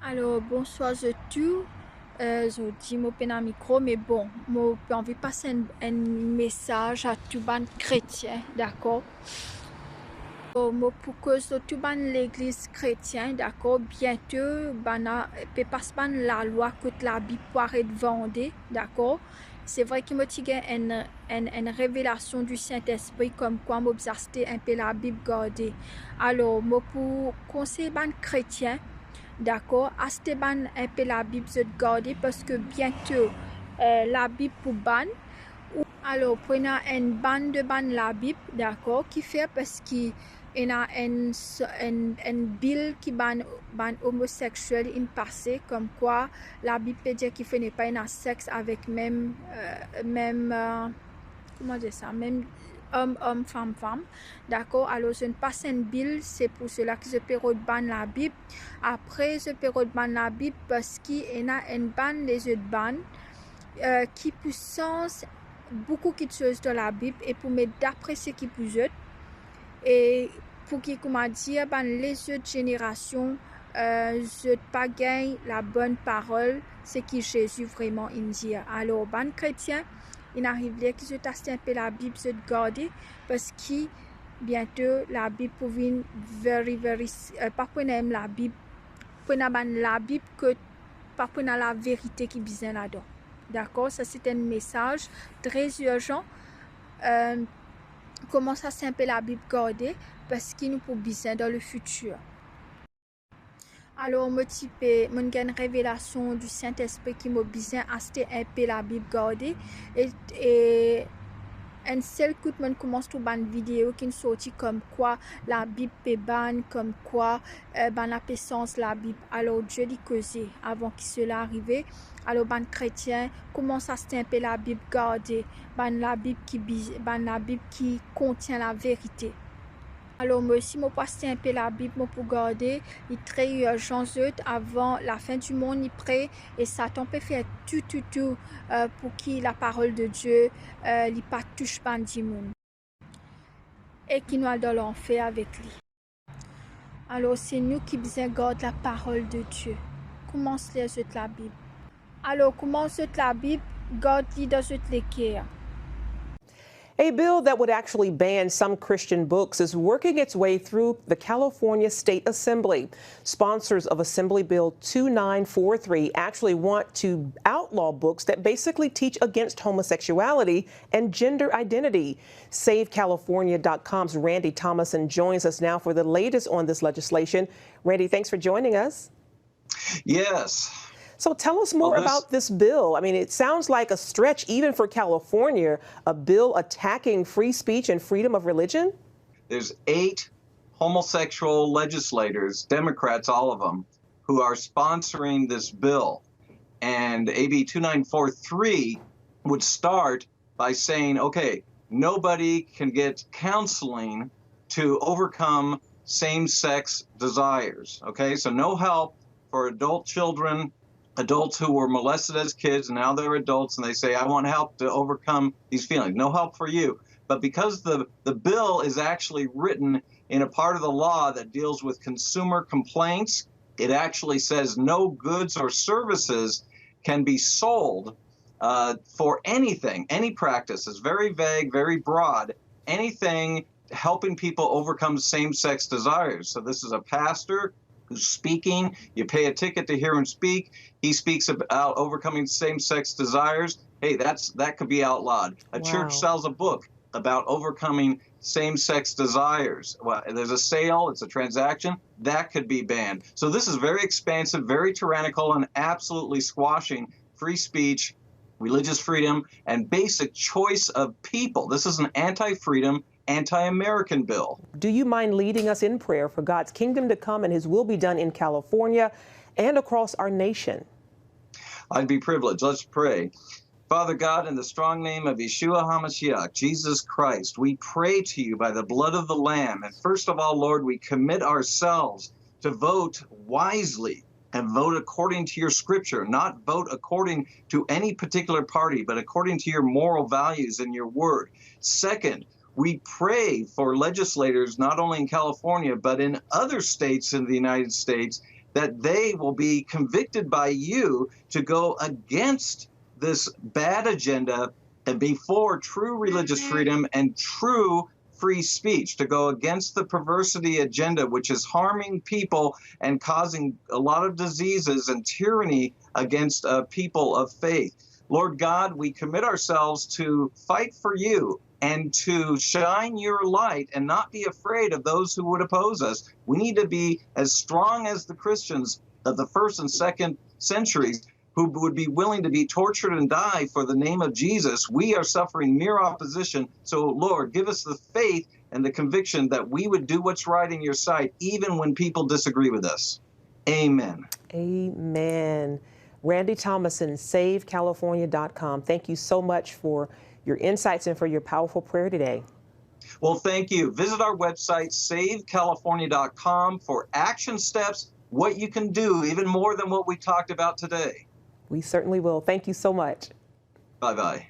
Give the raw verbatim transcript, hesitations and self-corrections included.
Alor, bonswar zot tou. Eh, zordi mo pena mikro, me bon, mo pe anvi pas enn, enn mesaz a tou bann kretien, dakor? Bon, mo pou koz lor tou bann legliz kretien, dakor? Biento, bann la, pe pas bann lalwa kot Labib pou aret vande, dakor? Se vre ki mo ti gagn enn, enn, enn revelasion di Sintespri, komkwa mo bizin aste enpe Labib garde. Alor, mo pou konsey bann kretien, dakor, aste bann enpe Labib zot garde, parski biento, eh, Labib pou bann. Ou, alor, pou ena enn ban de bann Labib, dakor, kifer, parski ena enn s-, enn, enn bil ki bann, bann omosexiel inn pase, komkwa Labib pe dir ki fode pa ena sex avek mem, eh, mem, eh, kouma dir sa, mem om, om, fam, fam. Dakor? Alor, zot inn pas enn bil, se pou sela ki zot pe rod bann Labib. Apre, zot pe rod bann Labib parski ena enn bann lezot bann, eh, ki pou sanz boukou kiksoz dan Labib e pou met dapre seki pou zot, e pou ki, kouma dir, bann lezot zenerasion, eh, zot pa gagn labonn parol, seki Zezi vreman inn dir. Alor, bann kretien, inn ariv ler ki zot aste enpe Labib, zot garde, parski biento Labib pou vinn very, very s-, eh, pa pou ena mem Labib, pou ena bann Labib kot pa pou ena laverite ki bizin ladan. Dakor? Sa se enn mesaz tre irzan. Eh, koumans aste enpe Labib garde, parski nou pou bizin dan lefitir. Alor, mo ti pe, mo'nn gagn revelasion di Sintespri ki mo bizin aste enpe Labib garde, e, e enn sel kout mo'nn koumans trouv bann video ki'nn sorti komkwa Labib pe bann, komkwa, eh, bannla pe sanz Labib. Alor, Dieu li koze avan ki sela arive. Alor, bann kretien, koumans aste enpe Labib garde, bann Labib ki bi-, bann Labib ki kontien laverite. Alor, mo osi, mo pou aste enpe Labib, mo pou garde, li tre irzan zot, avan lafin dimond li pre, e Satan pe fer tou, tou, tou, eh, pou ki laparol de Dieu, eh, li pa tous bann dimoun. E ki nou al dan lanfer avek li. Alor, se nou ki bizin gard laparol de Dieu. Koumans ler zot Labib. Alor, koumans zot Labib, gard li dan zot leker. A bill that would actually ban some Christian books is working its way through the California State Assembly. Sponsors of Assembly Bill two nine four three actually want to outlaw books that basically teach against homosexuality and gender identity. Save California dot com's Randy Thomason joins us now for the latest on this legislation. Randy, thanks for joining us. Yes. So tell us more Well, this about this bill. I mean, it sounds like a stretch even for California, a bill attacking free speech and freedom of religion. There's eight homosexual legislators, Democrats, all of them, who are sponsoring this bill. And A B two nine four three would start by saying, okay, nobody can get counseling to overcome same sex desires. Okay, so no help for adult children, adults who were molested as kids, and now they're adults, and they say, I want help to overcome these feelings. No help for you. But because the, the bill is actually written in a part of the law that deals with consumer complaints, it actually says no goods or services can be sold uh, for anything, any practice. Is very vague, very broad. Anything helping people overcome same sex desires. So this is a pastor who's speaking. You pay a ticket to hear him speak. He speaks about overcoming same sex desires. Hey, that's, that could be outlawed. A church Wow. sells a book about overcoming same sex desires. Well, there's a sale, it's a transaction, that could be banned. So this is very expansive, very tyrannical, and absolutely squashing free speech, religious freedom, and basic choice of people. This is an anti freedom, anti American bill. Do you mind leading us in prayer for God's kingdom to come and his will be done in California and across our nation? I'd be privileged. Let's pray. Father God, in the strong name of Yeshua HaMashiach, Jesus Christ, we pray to you by the blood of the Lamb. And first of all, Lord, we commit ourselves to vote wisely and vote according to your scripture, not vote according to any particular party, but according to your moral values and your word. Second, we pray for legislators, not only in California, but in other states in the United States, that they will be convicted by you to go against this bad agenda and be for true religious freedom and true free speech, to go against the perversity agenda, which is harming people and causing a lot of diseases and tyranny against a people of faith. Lord God, we commit ourselves to fight for you and to shine your light and not be afraid of those who would oppose us. We need to be as strong as the Christians of the first and second centuries who would be willing to be tortured and die for the name of Jesus. We are suffering mere opposition. So, Lord, give us the faith and the conviction that we would do what's right in your sight, even when people disagree with us. Amen. Amen. Randy Thomason, save california dot com. Thank you so much for your insights and for your powerful prayer today. Well, thank you. Visit our website, save california dot com, for action steps, what you can do, even more than what we talked about today. We certainly will. Thank you so much. Bye bye.